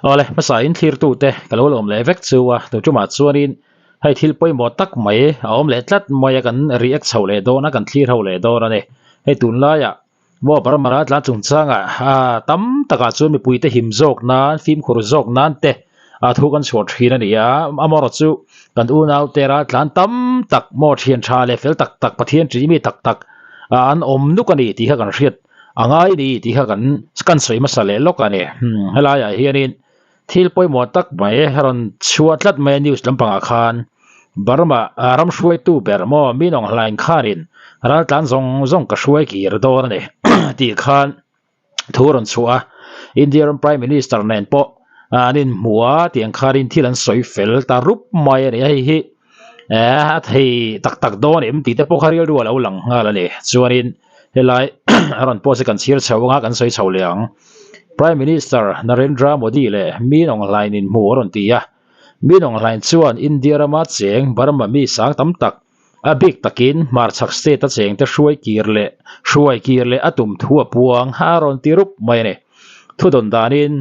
Awle, hmasa in thlirtute ka lo lawm leh vek chu a, tu tumah chuanin hei thil pawimawh tak mai a awm leh tlat mai a, kan react chho leh dawn a, kan thlir ho leh dawn a ni. Hei tunlaiah maw Burma tlan chungchangah tam takah chuan mipuite him zawk nan, fimkhur zawk nan te a thu kan chhuah thin a ni a, amaherawh chu kan unaute raltlan tam tak maw thian tha leh fel tak tak Pathian ṭih mi tak tak an awm nuk a ni tih kha kan hriat a ngai ni tih kha kan kan sawi hmasa leh lawk a ni. Helaiah hianin thil pawimawh tak mai a rawn chhuah tlat mai a news lampangah khan Burma ram hruaitu ber maw Min Aung Hlaing khanin raltlan zawng zawng ka hruai kir dawn a ni tih khan thu rawn chhuah a, India ram Prime Minister nen pawh an inhmu a, tiang khanin thil an sawi fel ta rup mai a ni. Hei hi a thei tak tak dawn em tih te pawh kha rilru a lo lang nghal a ni. Chuanin helai a rawn post hi kan chhir chho anga kan sawi chho leh ang. Prime Minister Narendra Modi leh Min Aung Hlaing inhmu a rawn ti a, Min Aung Hlaing chuan India rama cheng Burma mi sang tam tak A bik takin hmarchhak state a chengte hruai kir leh hruai kir leh a tum thu a puang a rawn ti rup mai a ni. Thudawn danin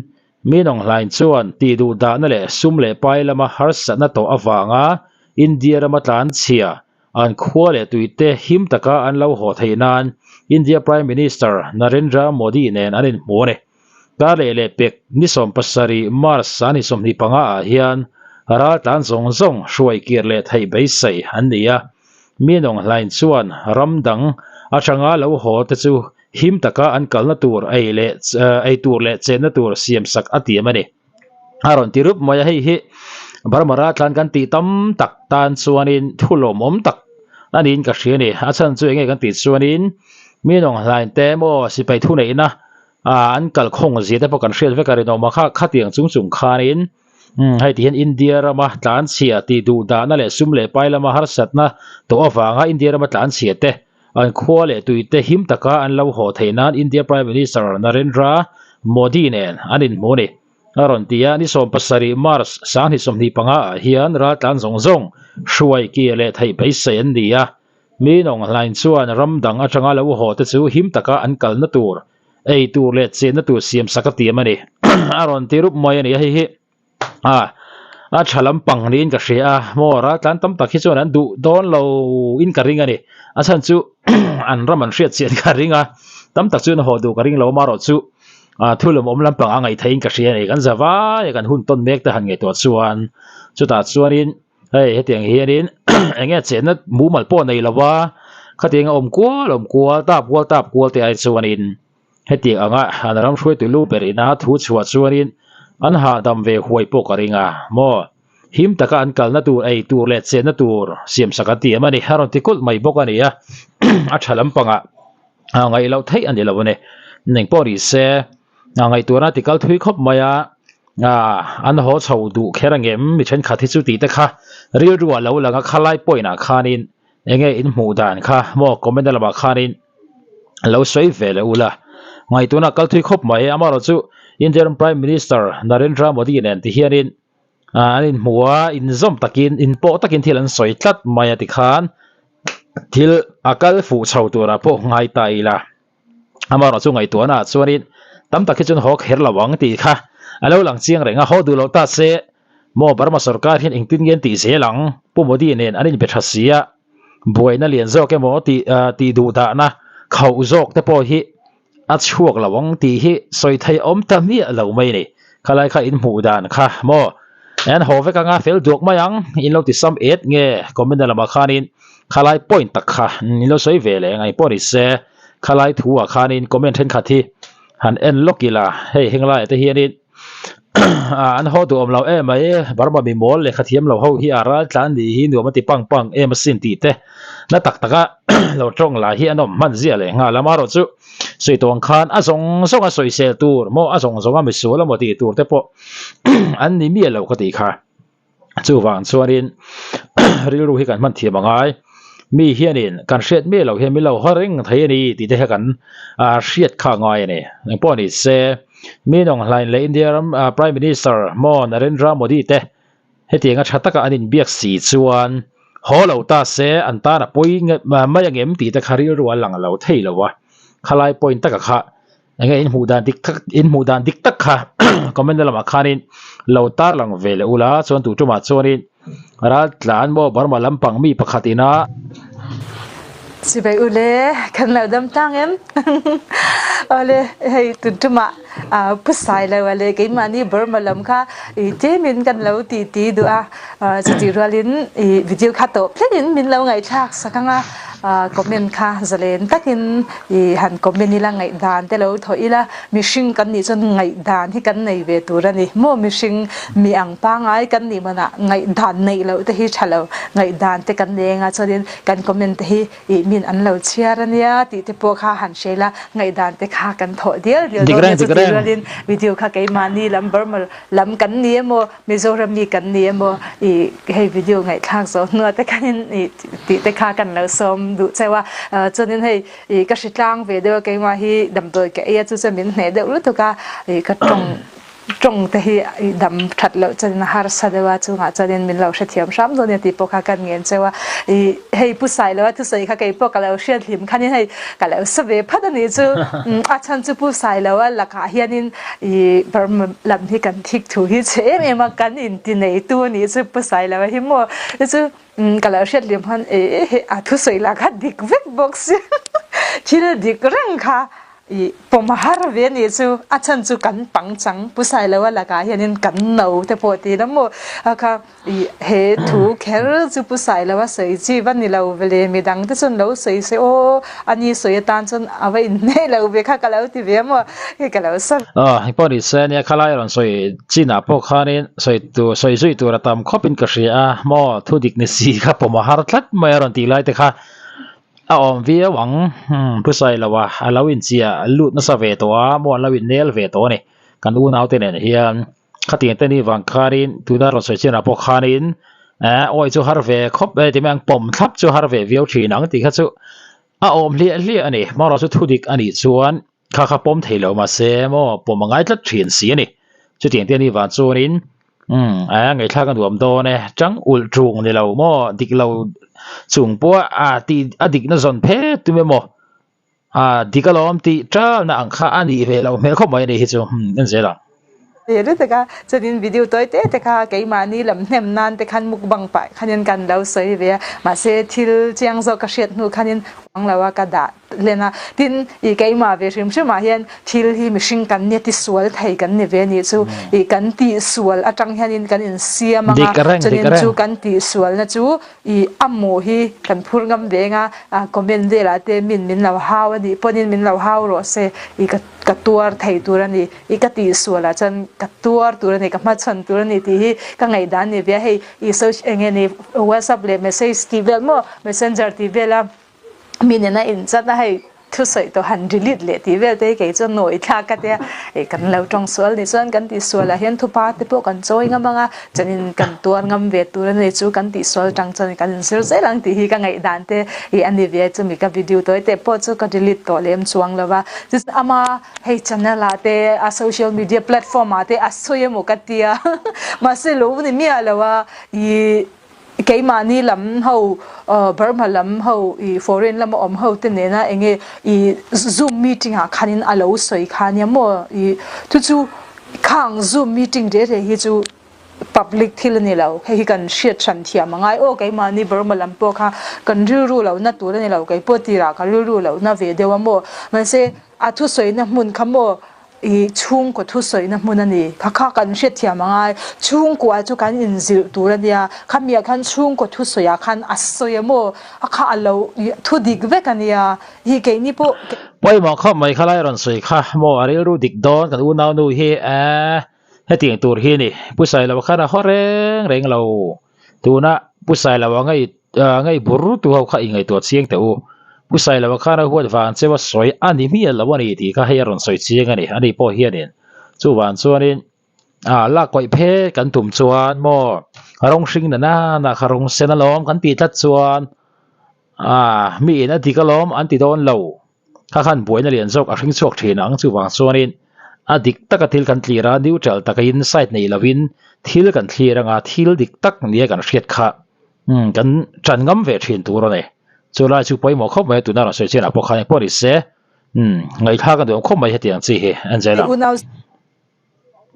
Min Aung Hlaing chuan tih duh dahna leh sum leh pai lama harsatna tawh avanga India rama tlanchhia an khua leh tuite him taka an lo haw theih nan India Prime Minister Narendra Modi nen an inhmu a ni. Karleh leh pek ni 17 March ni 25 ah hian raltlan zawng zawng hruai kir leh theih beisei an ni a. Min Aung Hlaing chuan ram dang atanga lo haw te chu him taka an kalna tur ei leh ei tur leh chenna tur siamsak a tiam a ni. A rawn ti rup mai a, hei hi Burma raltlan kan tih tam tak tan chuanin thu lawmawm tak a niin ka hria a ni. A chhan chu enge kan tih chuanin Min Aung Hlaing te emaw sipai thuneihna ah an kal khawng zia te pawh kan hriat vek a rinawm a kha khatiang chung chung khanin umm hei ti hian India rama tlanchhia tih duh dahna leh sum leh pai lama harsatna tawh avanga India rama tlanchhia te an khua leh tui te him taka an lo haw theih nan India Prime Minister Narendra Modi nen an inhmu a ni. A rawn ti a, ni 17 March 2025 ah hian raltlan zawng zawng hruai kir leh theih beisei an ni a, Min Aung Hlaing chuan ram dang atanga lo haw te chu him taka an kalna tur ei tur leh chenna tur siam sak a tiam a ni. A rawn ti rup mai a ni a, hei hi a a tha lampang niin ka hria a, maw raltlan tam tak hi chuan an duh dawn lo in ka ring a ni. A chhan chu an ram an hriat chian ka ring a, tam tak chuan haw duh ka ring lo amaherawh chu thu lawmawm lampang a ngaih theihin ka hria a ni. Kan za vai a kan hun tawn mek te han ngaihtuah chuan chutah chuanin Hei hetiang hianin eng nge chenna mumal pawh nei lova khatiang a awm kual awm kual tap kual tap kual te ai chuanin hetiang anga an ram hruaitu lu ber ina thu chhuah chuanin an hahdam ve huai pawh ka ring a maw him taka an kalna tur ei tur leh chenna tur siamsak an ti em a ni a rawn ti kulh mai bawk a ni a a tha lampangah ngaih loh theih a ni lo a ni engpawh ni se ngaihtuahna ti kal thui khawp mai a. An haw chho duh kher angem mi thenkhat hi chu tih te kha rilru ah lo lang a khalai point ah khanin enge in hmuh dan kha maw comment lamah khanin lo sawi ve leh ula ngaihtuahna kal thui khawp mai amaherawh chu Indian Prime Minister Narendra Modi nen ti hianin an inhmu a inzawm takin inpawh takin thil an sawi tlat mai a tikhan thil a kal fuh chho turah pawh ngai ta ila. Amaherawh chu ngaihtuahna ah chuanin tam tak hi chuan haw kher lo ang tih kha a lo lang chiang reng a, haw duh loh ta se maw Burma sorkar hian engtin nge an tih zel ang? Pu Modi nen an inbe tha si a, buaina lian zawk emaw tih tih duh dahna khauh zawk te pawh hi a chhuak lo ang tih hi sawi theih awm ta miah lo mai a ni. Khalai kha in hmuh dan kha maw an haw vek anga fel duak mai ang in lo ti sam et nge comment na lamah khanin khalai point tak kha in lo sawi ve leh ang engpawh ni se khalai thu ah khanin comment thenkhat hi han en lawk ila hei henglaiah te hianin an haw duh awm lo em mai Burma mi mawl lehkha thiam lo ho hi a ral tlan nih hi nuam a ti pang pang em asin tih te na tak taka lo tawng lai hi an awm hman zia leh nghal amaherawh chu sawi tawng khan a zawng zawng a sawisel tur maw a zawng zawng a misual emaw tih tur te pawh an ni miah lo ka tih kha chuvang chuanin rilru hi kan hman thiam angai mi hianin kan hriat miah loh hian min lo haw reng thei a ni tih te kha kan hriat kha ngai a ni engpawh ni se mi nawng hlain leh India ram Prime Minister maw Narendra Modi te Hetianga tha taka an inbiak si chuan haw lo ta se an tan a pawi mai angem tih te kha rilru a lang lo thei lo a, khalai point taka kha Enge in hmuh dan dik tak in hmuh dan dik tak kha comment na lamah khanin lo tar lang ve leh ula chuan tu tumah chuanin ral tlan maw Burma lampang mi pakhat ina. Chibai ule kan lo dam tlang em awle hei tun tumah pu sai lo ale keimahni Burma lam kha i tlemin kan lo ti ti duh a chutih rualin i video kha tawp thlengin min lo ngaihthlak sak anga comment kha zalen takin I han comment ila ngaihdan te lo thawh ila, mihring kan nih chuan ngaihdan hi kan nei ve tur a ni. Maw mihring mi ang pangngai kan nih manah ngaihdan neih loh te hi tha lo, ngaihdan te kan nei anga chuanin kan comment te hi ih min an lo chhiar a nia tih te pawh kha han hre ila, ngaihdan te kha kan thawh dial dial Dik dawn reng, nia dik chutih reng. rualin video kha keimahni lam Burma lam kan ni emaw Mizoram mi kan ni emaw i hei video ngaihthlak zawh hnua te khanin i tih te kha kan lo sawm duh cheu a chuanin hei i ka hritlang ve deuh a keimah hi damdawi ka ei a chu chuan min hneh deuh lutuk a i ka tawng tawng te hi i dam that loh chuanin a harsa deuh a chungah chuanin min lo hrethiam hram dawn nia tih pawh kha kan ngen cheu a i hei pu Sailoa thusawi kha keipawh ka lo hriat hlim khanin hei ka lo sa ve phat a nih chu a chhan chu pu Sailoa lakah hianin I Burma lam hi kan thik thu hi che em em a, kan inti neitu a nih chu Pu Sailova hi maw chu chu ka lo hriat lem khan e he a thusawi lah kha dik vek bawk si thil dik reng kha i pawm a har ve a nih chu a chhan chu kan pangchang Pu Sailova lakah hianin kan no te pawh ti ila maw a kha I he thu kher chu Pu Sailova sawi chi va ni lo vele, midang te chuan lo sawi se aw, a ni sawi atan chuan a va inhne lo ve kha ka lo ti ve maw, hei ka lo sa. Aw, hei pawh ni se nia khalai rawn sawi chinah pawh khanin sawi tur sawi zui tur a tam khawpin ka hria a, maw thu dik ni si kha pawm a har tlat mai a rawn tih lai te kha a awm viau ang, umm Pu Sailova a lo inchiah lut nasa ve tawh a, maw an lo innel ve tawh a ni, kan unaute nen hian. Khatiang te ni vang khanin tuna rawn sawi chianah pawh khanin eh awi chu har ve khawp e ti mai ang pawm thlap chu har ve viau thin ang tih kha chu a awm hliah hliah a ni hmanraw chu thu dik a nih chuan kha kha pawm thei lo mahse maw pawm a ngai tlat thin si a ni chutiang te ni vang chuanin umm eh ngaihthlak a nuam dawn e chang ulh tung ni lo maw dik lo chung pawh a tih a dikna zawn phet tum emaw. A dik alawm tih ṭalna ang kha a nih ve loh hmel khawp mai a nih hi chu en zel ang. Ve lutuk a, chuanin video tawi te te kha keimahni lam hnem nan te khan mukbang pah khanin kan lo sawi ve a, mahse thil chiang zawk ka hriat hnu khanin uang lo a ka dah hlen a, tin ih keimah ve hrim hrim ah hian thil hi mihring kan nia tisual thei kan ni ve a nih chu, ih kan tihsual atang hianin kan insiam ang a, Dik reng, dik chuanin reng. chu kan tihsualna chu I a maw hi kan phur ngam veng a, comment velah te min min lo hau a nih pawhin min lo hau rawh se, i ka ka tuar thei tur a ni, i ka tihsual ah chuan ka tuar tur a ni, ka hmachhawn tur a ni tih hi ka ngaihdan ni ve a, hei i social eng nge ni whatsapp leh message tih vel maw messenger tih vela mi nena inchat a hei. Thusawi tawh han delete leh tih vel te hi kei chuan nawi thlak ka tia, ih kan lo tawng sual nih chuan kan tih sual ah hian thupa te pawh kan chawi ngam ang a, chuanin kan tuar ngam ve tur a ni chu kan tih sual tang chuan kan inzir zel ang tih hi ka ngaihdan te ih a ni ve chumi ka video tawi te pawh chu ka delete tawh lem chuang lo va, chuan ama hei channel ah te a social media platform ah te a sawi emaw ka tia mahse lo ni miah lo a ih. Keimahni lam ho Burma lam ho i foreign lama awm ho te nena enge i zoom meeting ah khanin a lo sawi kha nia maw i chu chu khang zoom meeting re re hi chu public thil a ni lo hei hi kan hriat hran thiam a ngai aw keimahni Burma lam pawh kha kan rilru lo na tur a ni lo keipawh tirah ka rilru lo na ve deuh a maw mahse a thusawina hmun kha maw I chhungkaw thusawina hmun a ni. Kha kha kan hrethiam a ngai. Chhungkua chu kan inzilh tur a nia. Khamiah khan chhungkaw thusawiah khan a sawi a maw? A kha a lo thu dik vek a nia. Hi keini pawh. Pawimawh khawp mai kha lai rawn sawi kha maw a rilru dik dawn kan unau nu hi eh hetiang tur hi a ni. Pu Sailova khan a haw reng reng lo. Tuna Pu Sailova ngei ngei bur tu ho kha i ngaihtuah chiang teh u. Pu Sailova khan a huat vang cheu a sawi a ni miah lo a ni tih kha hei a rawn sawi chiang a ni. Ani pawh hianin chuvang chuanin ah lak kawih phet kan tum chuan maw rawng hring na nana kha rawng sen alawm kan tih tlat chuan ah miin a dik alawm an ti dawn lo. Kha khan buaina lian zawk a hring chhuak thin ang chuvang chuanin a dik taka thil kan tlir a, neutral takin side nei lovin thil kan thlir anga thil dik tak nia kan hriat kha umm kan tan ngam ve thin tur a ni. Chulai chu pawimawh khawp mai a tuna rawn sawi chianah pawh khan engpawh ni se. Umm ngaihthlak a duh khawp mai hetiang chi hi Angela. Unau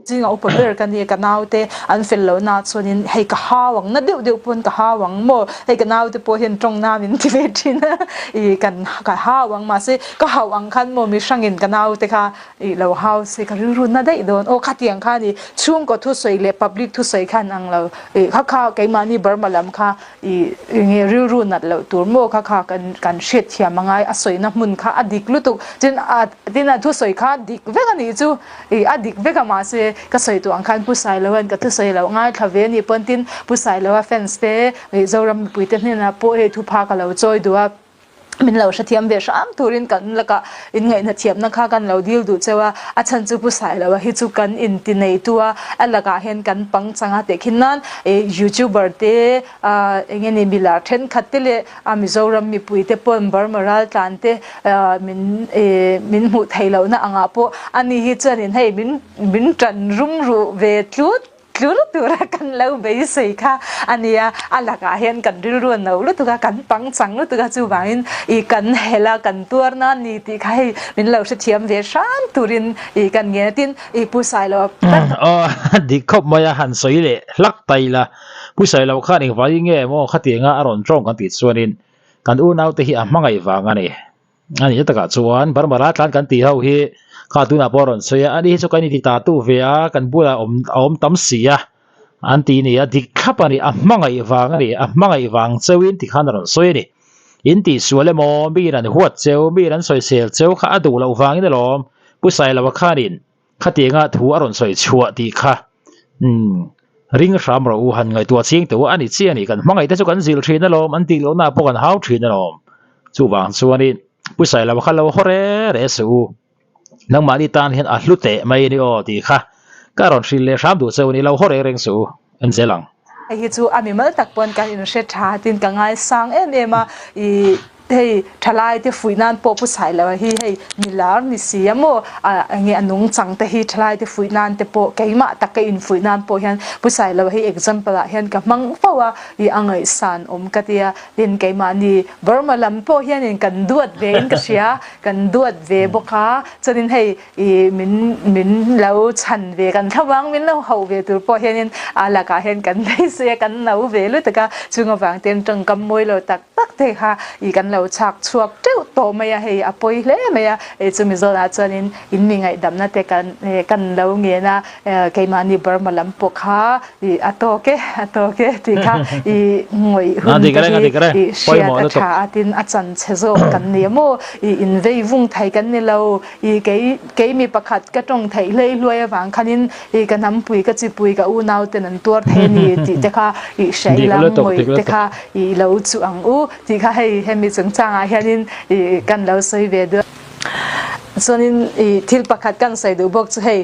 zinga upa ber ka nia ka naute an fel loh na chuanin hei ka hau ang na deuh deuh pawn ka hau ang maw hei ka naute pawh hian tawng na min ti ve thin a ih kan ka hau ang mahse ka hauh ang khan maw mi hrangin ka naute kha ih lo hau se ka rilru na daih dawn aw khatiang kha ni chhungkaw thusawi leh public thusawi khan ang lo ih kha kha keimahni Burma lam kha I nge rilru nat loh tur maw kha kha kan kan hriat thiam a ngai a sawina hmun kha a dik lutuk tin a tin a thusawi kha dik vek a nih chu i a dik vek a mahse ka sawi tawh ang khan Pu Sailova'n ka thusawi loh ngaithla ve a nih pawn tin Pu Sailova fans te ih Zoram mipuite hnenah pawh hei thupha ka lo chawi duh a. Min lo hrethiam ve hram turin kan lakah inngaihna thiamna kha kan lo dil duh cheu a, a chhan chu Pu Sailoa hi chu kan inti neitu a, a lakah hian kan pang chang a teh khin nan ih youtuber te ah eng nge ni milar thenkhat te leh a Mizoram mipui te pawn Burma raltlan te ah min ih min hmuh theih lohna angah pawh ani hi chuanin hei min min tan rum ruh ve tlut. Tlur tura kan lo beisei kha a nia, a lakah hian kan rilru a no lutuk a, kan pangchang lutuk a, chuvangin i kan helh a, kan tuar na ni tih kha hei min lo hrethiam ve hram turin i kan ngen a, tin i Pu Sailo tak. Aw dik khawp mai a, han sawi leh hlak ta ila, Pu Sailo khan engvangin nge maw khatianga a rawn tawng kan tih chuanin kan unaute hi a hmangaih vang a ni. A nih takah chuan Burma raltlan kan tih ho hi kha tunah pawh a rawn sawi a, ani hi chu kan inti ta tu ve a, kan bulah awm a awm tam si a, an ti ni a, dik thlap a ni, a hmangaih vang a ni, a hmangaih vang cheuhin tikhan a rawn sawi a ni. In tihsual emaw, miin an huat cheu, miin an sawisel cheu kha a duh loh vangin alawm Pu Sailoa khanin Khatianga thu a rawn sawi chhuah tih kha umm ring hram rawh u han ngaihtuah chiang teh u a ni chiah a ni kan hmangaih te chu kan zilh thin alawm an tih lohna pawh kan hau thin alawm chuvang chuanin Pu Sailova kha lo haw re re suh u nangmahni tan hian a hlu teh mai a ni aw tih kha ka rawn hrilh leh hram duh cheu a ni lo haw reng reng suh u en zel ang. Hei hi chu a mimal tak pawn kan inhre tha tin ka ngaisang em em a ih Hei thalai te fuih nan pawh pu sai lo hi hei milar ni si a maw ah enge a nungchang te hi thalai te fuih nan te pawh keimah tak ka in fuih nan pawh hian pu sai lo hi example ah hian ka hmang fo a ih a ngaihsan awm ka tia tin keimahni Burma lam pawh hianin kan duat ve in ka hria kan duat ve bawk a chuanin hei I min min lo chhan ve kan thlavang min lo hauh ve tur pawh hianin a lakah hian kan beisei a kan no ve lutuk a chung avang ten tawngkam mawi lo tak tak te kha i kan lo chhak chhuak teuh tawh mai a hei a pawi hle mai a hei chumi zawnah chuanin in mi ngaihdamna te kan kan lo ngen a keimahni Burma lam pawh kha i a tawk e a tawk e tih kha i ngawih hun te hi i hriat a tha a tin a chan chhe zawk kan ni a maw i invei vung thei kan ni lo. I kei kei mi pakhat ka tawng theih hlei hluai avang khanin i ka hnampui ka chipui ka unau ten an tuar thei a ni tih te kha i hria ila ngawih te kha i lo chuh ang u tih kha hei hemi chungchangah hianin i kan lo sawi ve duh. Chuanin i thil pakhat kan sawi duh bawk chu hei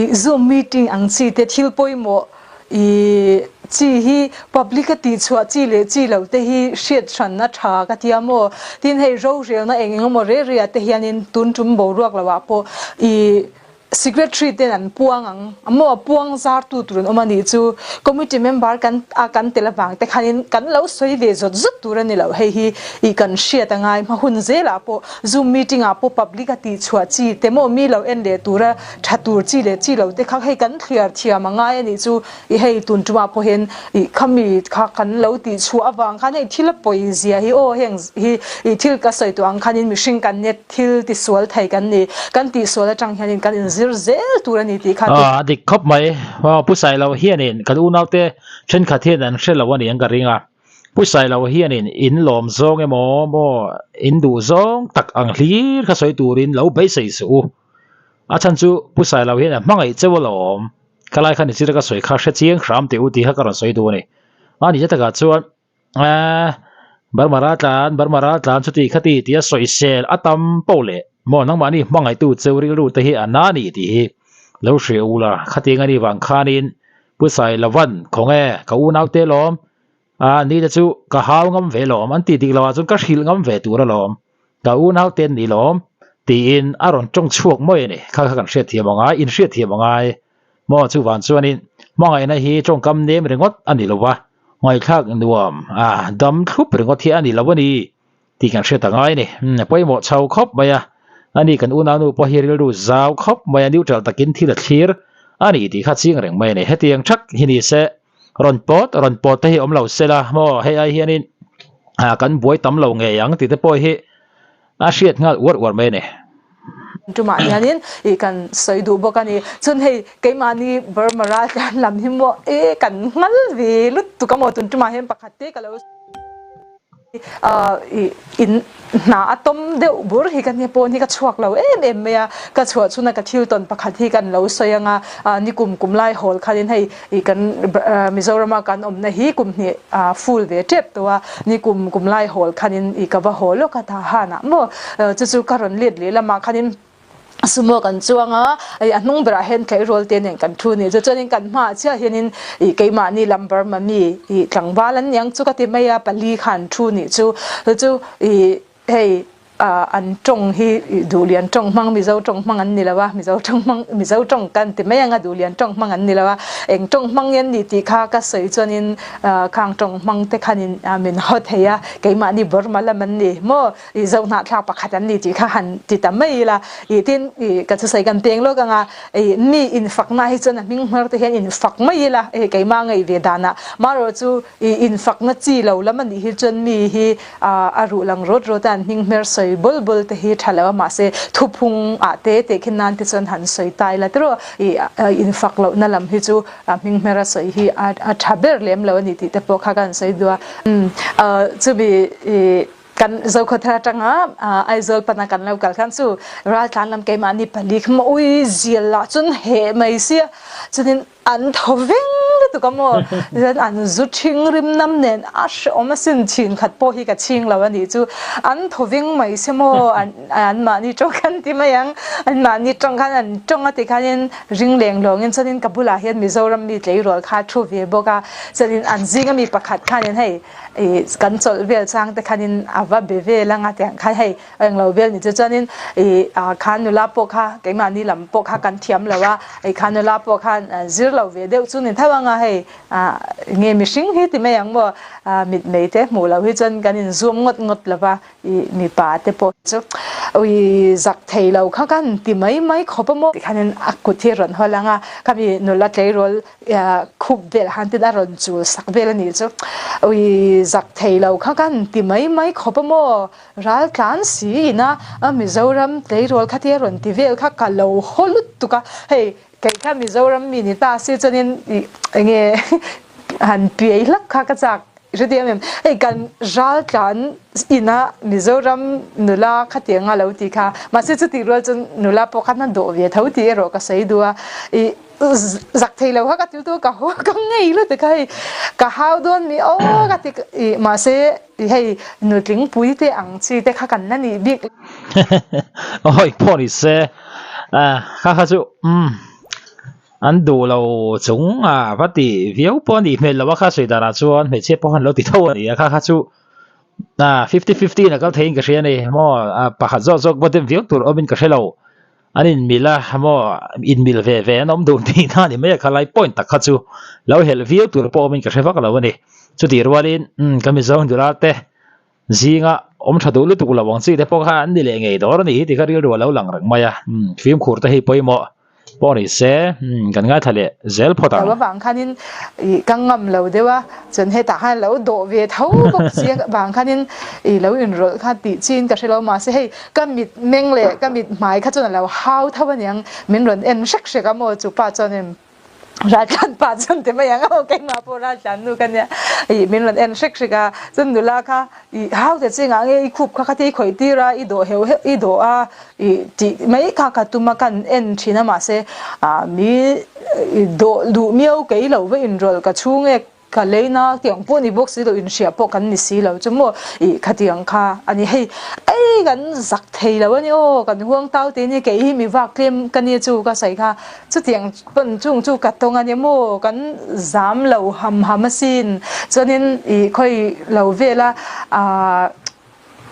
i zoom meeting ang chi te thil pawimawh I chi hi public a tihchhuah chi leh chi lo te hi hriat hran a tha ka tia maw? Tin hei rorelna eng eng emaw reh reh ah te hianin tun tum boruak lo ah pawh i secretary ten an puang ang maw? A puang zar tu tur an awm a nih chu committee member kan a kan tel avang te khanin kan lo sawi ve zawt zawt tur a ni lo hei hi i kan hriat a ngai hma hun zel ah pawh zoom meeting ah pawh public a tihchhuah chi te maw mi lo en leh tura Tha tur chi leh chi lo te kha hei kan thliar thiam a ngai a nih chu i hei tun tumah pawh hian i khami kha kan lo tih chhuah avang khan hei thil a pawi zia hi aw heng hi i thil ka sawi tawh ang khanin mihring kan nia thil tisual thei kan ni kan tihsual atang hianin kan inzir zel tur a ni tih kha A dik khawp mai. Pu Sailo hianin kan unaute thenkhat hian an hre lo a ni ang ka ring a. Pu Sailo hianin in lawm zawng emaw maw in duh zawng tak ang hlir kha sawi turin lo beisei suh u. A chhan chu Pu Sailo hian a hmangaih cheu alawm. Khalai khan i chira ka sawi kha hre chiang hram teh u tih kha ka rawn sawi duh a ni. A nihna takah chuan eeh Burma raltlan, Burma raltlan chuti khati tia sawisel a tam poh leh maw nangmahni hmangaihtu cheu rilru te hi a na ni tih hi lo hria u la. Khatiang a nih vang khanin Pu Sailova'n khawnge ka unaute lawm A ni te chu ka hau ngam ve lawm an tih dik loh ah chuan ka hrilh ngam ve tur alawm, ka unau te an ni lawm tiin a rawn tawng chhuak mawi a ni. Kha kha kan hriatthiam a ngai, inhriatthiam a ngai maw? Chuvan chuanin hmangaihna hi tawngkam nem ringawt a ni lo va, ngaihthlak nuam a dam thlup ringawt hi a ni lo a ni tih kan hriat a ngai a ni. A pawimawh chho khawp mai a. Ani kan unaunu pawh hi rilru zau khawp mai a, neutral takin thil a thlir a ni tih kha ching reng mai a ni. Hetiang thak hi ni se, rawn pawt rawn pawt te hi awm lo se la maw, hei ai hianin kan buai tam lo ngei ang tih te pawh hi a hriat nghal uar uar mai a ni. Tumah hianin ih kan sawi duh bawk a ni. Chun hei keimahni Burma raltlan lam hi maw e kan nghal ve lutuk a maw tun tumah hian pakhat te ka lo ih in hna a tawm deuh bur hi ka nia pawn hi ka chhuak lo em em mai a, ka chhuah chhuna ka thil tawn pakhat hi kan lo sawi anga nikum kum lai hawl khanin hei ih kan Mizorama kan awmna hi kum hnih full ve tep tawh a, nikum kum lai hawl khanin ih ka va haw lawk a ta hanah maw chu chu ka rawn let leh lamah khanin sumo kan chuang a, ih a hnung berah hian tleirawl te nen kan thu ni chu chuanin kan hmaah chiah hianin ih keimahni lam Burma mi ih tlangval an niang chu ka ti mai a pali khan thu nih chu chu chu ih hei an tawng hi Duhlian tawng hmang Mizo tawng hmang an ni lo a, Mizo tawng hmang Mizo tawng kan ti mai anga Duhlian tawng hmang an ni lo a, eng tawng hmang nge an nih tih kha ka sawi chuanin khang tawng hmang te khanin min haw thei a, keimahni Burma lam an ni maw ih Zohnahthlak pakhat an ni tih kha han ti ta mai ila ih tin ih ka thusawi kan peng lawk anga ih mi infakna hi chuan a hming hmar te hian infak mai ila hei keimah ngaih ve danah marawh chu ih infakna chi lo lam a nih hi chuan mi hi A ruh lang rawt rawt a an hming hmer sawi bawl bawl te hi tha lo a mahse thuphung ah te teh khin nan te chuan han sawi ta ila tiraw ih infak loh na lam hi chu hming hmer a sawi hi a tha ber lem lo a ni tih te pawh kha ka han sawi duh a. Chumi ih kan Zokhawthar atanga Aizawl pana kan lo kal khan chu raltlan lam keimahni pali kha maw ui zial lah chuan heh mai sia chuanin An tho veng lutuk a maw? Tichuan an zu ṭhing rim nam nen a hrehawm asin chhin khat pawh hi ka chhing lo a nih chu. An tho veng mai se maw? An anmahni ṭawng khan ti mai ang. Anmahni ṭawng khan an ṭawng a ti khanin ring leng lawngin chuanin ka bulah hian Mizoram mi tleirawl kha a ṭhu ve bawk a. Chuanin an zinga mi pakhat khanin hei ih kan chawlh vel chang te khanin a va be vel ang a tiang khan hei Englo vel ni chu chuanin ih khan nula pawh kha keimahni lam pawh kha kan thiam lo a, ih khan nula pawh khan zir lo ve deuh chu ni tho anga hei nge mihring hi ti mai ang maw mitmei te hmuh loh hi chuan kan inzum ngawt ngawt lo va ih mipa te pawh chu ui zak thei lo kha kan ti mai mai khawp a maw tikhanin a kut hi a rawn haw lang a, khami nula tleirawl khup vel han tin a rawn chul sak vel a nih chu ui zak thei lo kha kan ti mai mai khawp a maw. Ral tlan si ina a Mizoram tleirawl kha te rawn ti vel kha ka lo haw lutuk a, hei kei kha Mizoram mi ni ta si chuanin ih enge han piai hlak kha ka chak hre diam em, hei kan ral tlan ina Mizoram nula khatiang a lo ti kha mahse chutih rual chuan nula pawh khan a dawh ve tho tih erawh ka sawi duh a ih zak thei lo kha ka ti lutuk a ka haw ka ngei lutuk a hei ka hau dawn mi aw ka ti ih mahse Ti hei nutling pui te ang chi te kha kan la nih bik. Awi pawh ni se kha kha chu umm an duh lo chung a va ti viau pawh a nih hmel lo a kha sawi danah chuan hmeichhia pawh khan lo ti tho a ni a kha kha chu fifty fifty in a kal theiin ka hria a ni maw pakhat zawk zawk va dem viau tur awmin ka hre lo. An inmil a maw inmil ve ve an awm dun tih na a ni mai a khalai point tak kha chu lo helh viau tur pawh awmin ka hre vak lo a ni. Chutih rualin umm ka Mizo nula te zinga awm tha duh lutuk lo ang chi te pawh kha an ni leh ngei dawr a ni hi tih kha rilru a lo lang reng mai a, umm fimkhur te hi pawimawh pawh ni se umm kan ngaithla leh zel phawt ang. Lo avang khanin ih ka ngam lo deuh a, chuan hetah khan lo dawh ve tho bawk si avang khanin ih lo inrawlh kha tih chin ka hre lo mahse hei Ka mit meng leh ka mit hmai kha chuan a lo hau tho aniang, min rawn en hrek hrek a maw chu pa chuanin Raltlan pa chuan ti mai ang aw keimah pawh Raltlan nu ka nia ih min rawn en hrek hrek a, chuan nula kha ih hau ta chengah nge i khup kha khatia i khawih tir a i dawh heuh heuh i dawh a ih tih mai kha ka tum a kan en thin a mahse ah mi dawh duh miau kei lo va inrawlh ka chhung e Ka leina tiang pawh ni bawk si lo, inhriah pawh kan ni si lo chu maw ih khatiang kha a ni. Hei ei kan zak thei lo a ni aw, kan huang tau te ni kei hi mi vak tlem ka nia chu ka sawi kha chutiang pawn chung chu ka tawng a ni maw, kan zam lo ham ham asin chuanin ih khawi lo vela ah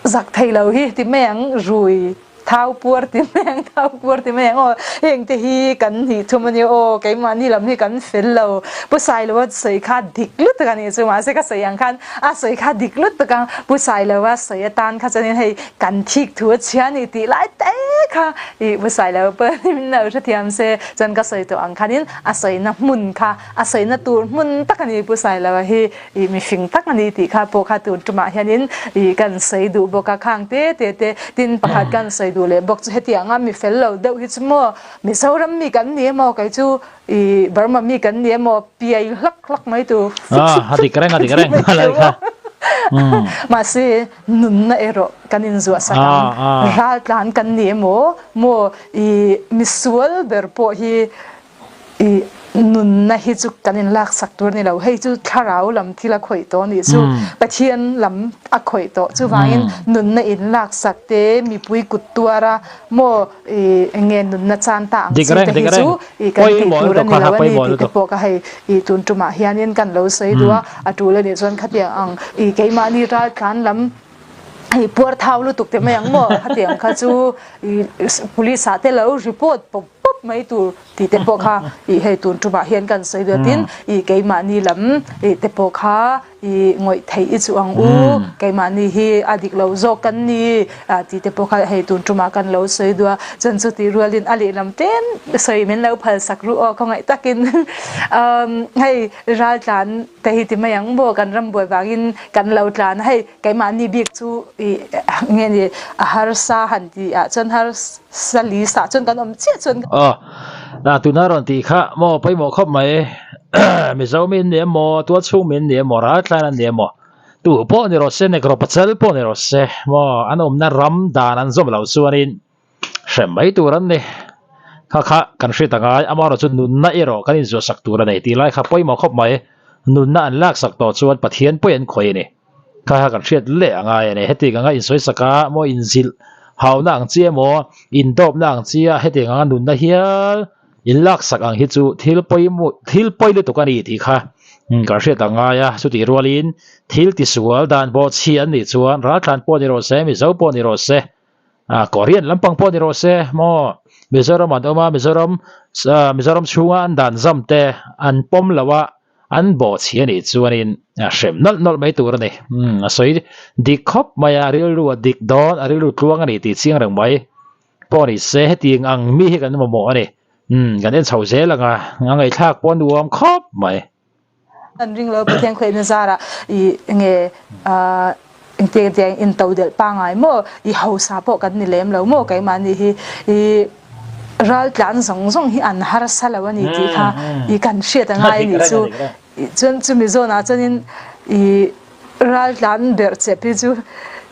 Zak thei lo hi ti mai ang, rui thau puar ti mai ang, thau puar ti mai ang aw, heng te hi kan hnih thum a nia aw, keimahni lam hi kan fel lo, Pu Sailoa sawi kha dik lutuk a nih chu, mahse ka sawi ang khan a sawi kha dik lutuk a, Pu Sailoa sawi atan kha chuanin hei kan thik thu a chhia a ni tih lai te. kha i Pu Sailo pawh min lo hrethiam se chuan ka sawi tawh ang khanin a sawina hmun kha a sawina tur hmun tak a ni Pu Sailoa hi i mifing tak a ni tih kha pawh kha tun tumah hianin i kan sawi duh bawk a khang te te te tin pakhat kan sawi duh leh bawk chu hetianga mi fel lo deuh hi chu maw Mizoram mi kan ni emaw kei chu i Burma mi kan ni emaw piai hlak hlak mai tur fuk fuk a dik reng a dik reng a lai kha mahse nunna erawh kan inzuah sak ang raltlan kan ni emaw maw i misual ber pawh hi I nunna hi chu kan in laksak tur a ni lo, hei chu thlarau lam thil a khawih tawh a nih chu, Pathian lam a khawih tawh, chuvangin nunna in laksak te mipui kut tuar a maw i enge nunna chan ta ang chi te hi chu i kan tih tur a ni lo a ni tih te pawh ka hei i tun tumah hianin kan lo sawi duh a, a tul a nih chuan khatiang ang i keimahni raltlan lam hei puar thau lutuk te mai ang maw khatiang kha chu i police ah te lo report pawp pawp mai tur. Tih te pawh kha ih hei tun tumah hian kan sawi duat in ih keimahni lam ih te pawh kha ih ngawih theih i chuh ang u, keimahni hi a dik lo zawk kan ni ah tih te pawh kha hei tun tumah kan lo sawi duh a, chuan chu tih rualin a lehlam tlem sawi min lo phal sak ruh aw khawngaih takin umm hei raltlan te hi ti mai ang maw kan ram buai vangin kan lo tlan a hei keimahni bik chu ih nge ni a harsa han tih ah chuan har Sali sah chuan kan awm chiah chuan. Aw, na tuna rawn tih kha maw pawimawh khawp mai. Mizo mi an ni emaw, tualchhung mi an ni emaw, raltlan an ni emaw, tu pawh ni rawh se, Negro pachal pawh ni rawh se, maw an awmna ram dan an zawm loh chuanin hrem mai tur an ni. Kha kha kan hriat a ngai, amaherawhchu nunna erawh kan inzuahsak tur a nei tih lai kha pawimawh khawp mai. Nunna an laksak tawh chuan Pathian pawi an khawih a ni. Kha kha kan hriat leh a ngai a ni. Hetiang anga insawisak a maw inzilh hauna ang chi emaw indawpna ang chi a hetiang anga nunna hial inlaksak ang hi chu thil pawimawh thil pawi lutuk a ni tih kha kan hriat a ngai a. Chutih rualin thil tisual dan pawh chhi an nih chuan raltlan pawh ni rawh se, Mizo pawh ni rawh se, Korean lampang pawh ni rawh se maw Mizoram an awm a, Mizoram Mizoram chhunga an dan zam te an pawm loh a, An bawhchhi a nih chuanin a hrem nawlh nawlh mai tur a ni. Umm a sawi dik khawp mai a, rilru a dik dawn, a rilru tluang a ni tih chiang reng mai pawh ni se, hetiang ang mi hi kan mamawh a ni. Umm kan en chho zel ang a, a ngaihthlak pawh a nuam khawp mai. An ring lo Pathian khuaihna zarah i nge ah engtiang engtiang in to delh pangai maw i hausa pawh kan ni lem lo maw keimahni hi i Raltlan zawng zawng hi an harsa lo a ni tih kha i kan hriat a ngai a nih chu. Chuan chumi zawnah chuanin i raltlan berh chep hi chu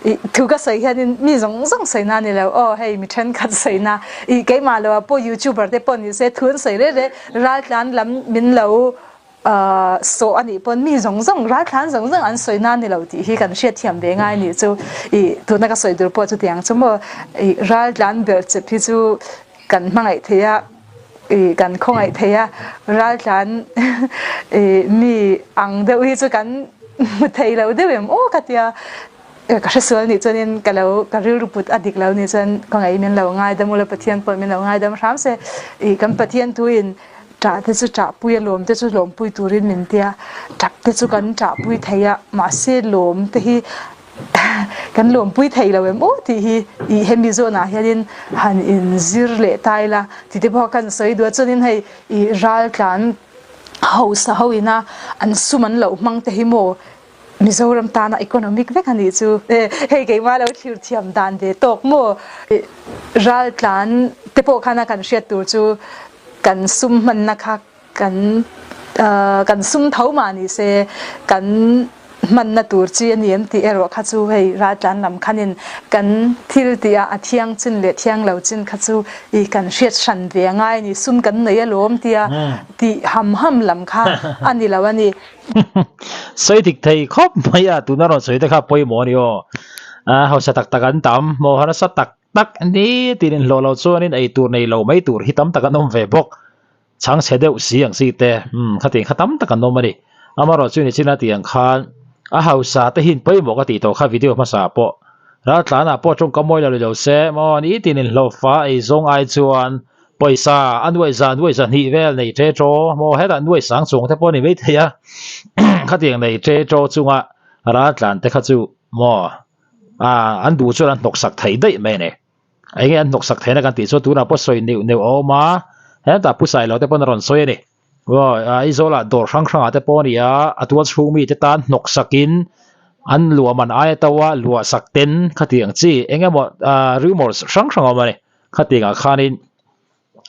i thu ka sawi hianin mi zawng zawng sawina a ni lo aw hei mi thenkhat sawina i keimah lo ah pawh youtuber te pawh ni se thu an sawi reng reng raltlan lam min lo Sawh a nih pawn mi zawng zawng ralthlan zawng zawng an sawi na ni lo tih hi kan hriatthiam ve ngai nih chu i tuna ka sawi tur pawh chutiang chu maw i raltlan ber chep hi chu kan hmangaih thei a i kan khawngaih thei a raltlan i mi ang deuh hi chu kan hmu thei lo deuh em aw ka tia Ka hresual nih chuanin ka lo ka rilru put a dik lo nih chuan ka ngaih min lo ngaidam ula Pathian pawh min lo ngaidam hram se i kan Pathian thu in ṭah te chu ṭahpui a lawm te chu lawmpui turin min tia ṭap te chu kan ṭahpui thei a mahse lawm te hi kan lawmpui thei lo em aw tih hi i hemi zawnah hianin han inzir leh ta ila tih te pawh kan sawi duh a chuanin hei i raltlan hausa ho ina an sum an loh hmang te hi maw Mizoram tana economic vek a nih chu. Hei keimah lo thlir thiam dan ve tawk maw? Raltlan te pawh khana kan hriat tur chu kan sum hmanna kha kan kan sum tho mah ni se kan hmanna tur chi a ni em tih erawh kha chu hei raltlan lam khanin kan thil tih ah a thiang chin leh thiang lo chin kha chu i kan hriat hran ve a ngai a ni sum kan nei alawm tia tih ham ham lam kha a ni lo a ni. Sawi dik thei khawp mai a, tuna rawn sawi te kha pawimawh a ni aw. A hausa tak tak an tam, maw harsa tak tak ni tiin inhlawh lo chuanin ei tur nei lo mai tur hi tam tak an awm ve bawk. Chhangchhe deuh si ang chi te, umm khatiang kha tam tak an awm a ni. Amaherawh chu nichina tih ang khan a hausa te hian pawimawh ka tih tawh kha video hmasa pawh raltlanah pawh tawngka mawi lo ni lo se maw ni tiin inhlawh fa ei zawng ai chuan Pawisa a nuai za nuai za hnih vel nei ṭe ṭaw maw hetah nuai sang chuang te pawh a ni mai thei a khatiang nei ṭe ṭaw chunga raltlan te kha chu maw ah an duh chuan an hnawksak thei daih mai a ni. Enge an hnawksak theihna kan tih chuan tunah pawh sawi neuh neuh a awm a, hetah Pu Sailo te pawn a rawn sawi a ni. Aw Aizawlah dawr hrang hrangah te pawh a ni a, a tual chhung mite tan hnawksakin an luah man aia to a luahsak ten khatiang chi eng emaw rumours hrang hrang a awm a ni. Khatiangah khanin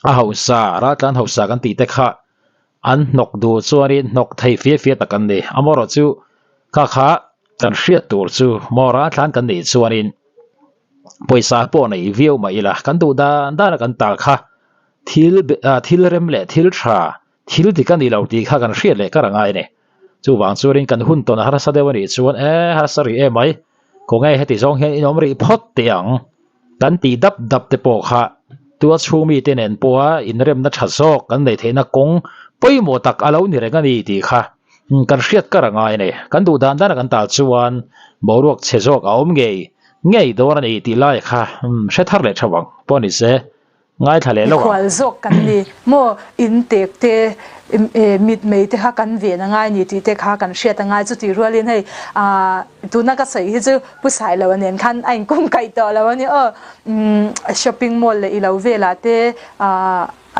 a hausa raltlan hausa kan tih te kha an hnawk duh chuanin hnawk thei fia fia tak an ni. Amaherawhchu kha kha kan hriat tur chu maw raltlan kan nih chuanin pawisa pawh nei viau mah ila kan duh dan dan a kan tal kha thil thil rem leh thil tha thil dik a ni lo tih kha kan hriat leh kar a ngai a ni. Chuvang chuanin kan hun tawn a harsa deuh a nih chuan e harsa rih em mai khawnge heti zawng hian in awm rih phawt teh ang kan tih dap dap te pawh kha tua chhung mite nen pawha inremna tha zawk kan neih theihna kawng pawimawh tak a lo ni reng a ni tih kha kan hriat kar a ngai a ni. Kan duh dan dana kan tal chuan boruak chhe zawk a awm ngei ngei dawn a ni tih lai kha hre thar leh tha vang pawh ni se. Ngaithla leh lo ang. Mikhual zawk kan ni maw? In tek te, mitmei te kha kan ven a ngai ni tih te kha kan hriat a ngai. Chutih rualin hei tuna ka sawi hi chu Pu Sailoa nen khan a inkawm kaih tawh lo a ni aw. Shopping mall leh ilo velah te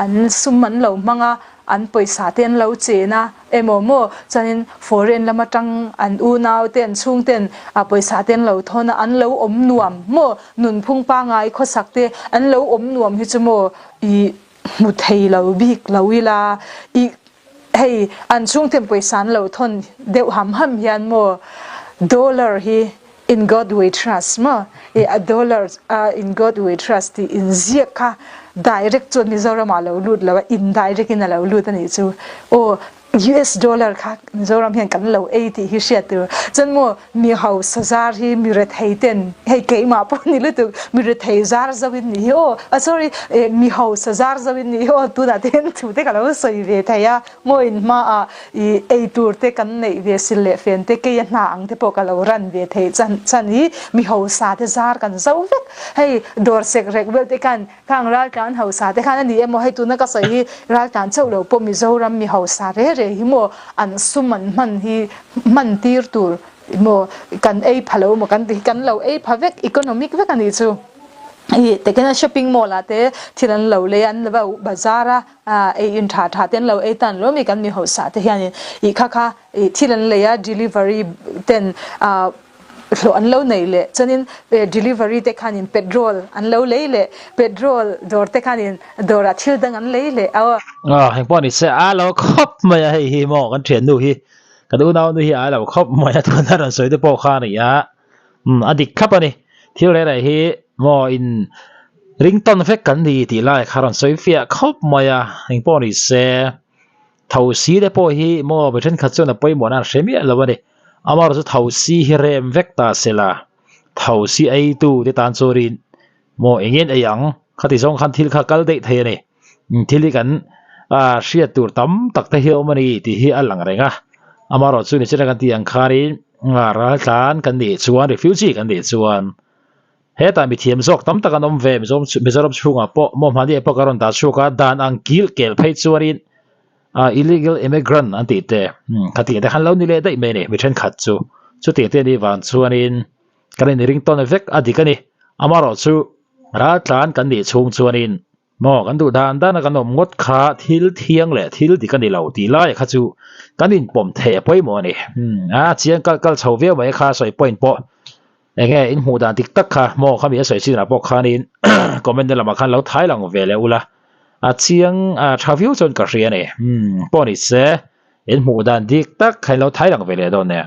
an sum an lo hmang a, an pawisa te an lo chen a emaw maw? Chuanin foreign lam atang an unau te an chhung ten pawisa te an lo thawn a, an lo awm nuam maw? Nunphung pangai khawsak te an lo awm nuam hi chu maw i hmu thei lo bik lo ila i hei an chhungten pawisa an lo thawn deuh ham ham hian maw dollar hi in God we trust maw i a dollar a in God we trust tih inziak kha direct chuan Mizoram ah lo lut lo a indirect in a lo lut a nih chu aw US dollar kha Mizoram hian kan lo ei tih hi hriat tur. Chuan maw mi hausa zar hi mi rethei ten hei keimah pawh ni lutuk mi rethei zar zo in nih hi aw ah sorry eh mi hausa zar zo in nih hi aw tunah te hian thu te ka lo sawi ve thei a maw in hmaah ih ei tur te kan neih ve sil leh fen te keia hna ang te pawh ka lo ran ve theih chan chan hi mi hausa te zar kan zo vek hei dawr sek rek vel te khan Khang raltlan hausa te khan a ni emaw hei tuna ka sawi hi raltlan chauh lo pawh Mizoram mi hausa re re hi maw an sum an hman hi hman tir tur maw kan ei pha lo maw kan ti hi kan lo ei pha vek economic vek a nih chu ih tekena shopping mall ah te thil an lo lei a an lo bazar a ei in tha tha te an lo ei tan lo mi kan mi hausa te hianin ih kha kha ih thil an lei a delivery ten ah hlawh an lo nei leh chuanin delivery te khanin petrol an lo lei leh petrol dawr te khanin dawrah thil dang an lei leh aw. Aw heng pawh ni se a lo khawp mai a hei hi maw kan thiannu hi kan unaunu hi a lo khawp mai a tuna rawn sawi te pawh kha a ni a umm a dik thlap a ni thil reh reh hi maw in ring tawn vek kan ni tih lai kha rawn sawi fiah khawp mai a heng pawh ni se. Thosi te pawh hi maw mi thenkhat chuan a pawimawh nan hre miah lo a ni. Amaherawhchu chu thosi hi rem vek ta se la, thosi eitu te tan chuanin maw eng nge ei ang khati zawng khan thil kha kal daih thei a ni. Thil hi kan hriat tur tam tak te hi a awm a ni tih hi a lang reng a. Amaherawhchu nichina kan tih ang khanin raltlan kan nih chuan refugee kan nih chuan Hetah mithiam zawk tam tak an awm ve, Mizoram chhungah pawh maw hmani ah pawh ka rawn dah chhuak a, dan ang kil kel phei chuanin illegal immigrant an tih te khatiang te khan lo ni leh daih mai a ni mi thenkhat chu. Chutiang te anih vang chuanin kan inring tawn vek a dik a ni. Amaherawhchu raltlan kan nih chhung chuanin Maw, kan duh dan dana kan awm ngawt kha thil thiang leh thil dik a ni lo tih lai kha chu kan inpawm theih a pawimawh a ni. Umm, a chiang kal kal chho viau mai kha sawi point pawh eng nge in hmuh dan dik tak kha maw khami a sawi chinah pawh khanin comment na lamah khan lo thai lang ve leh ula a chiang a tha viau chuan ka hria a ni. Umm, pawh ni se in hmuh dan dik tak kha in lo thai lang ve leh dawn nia.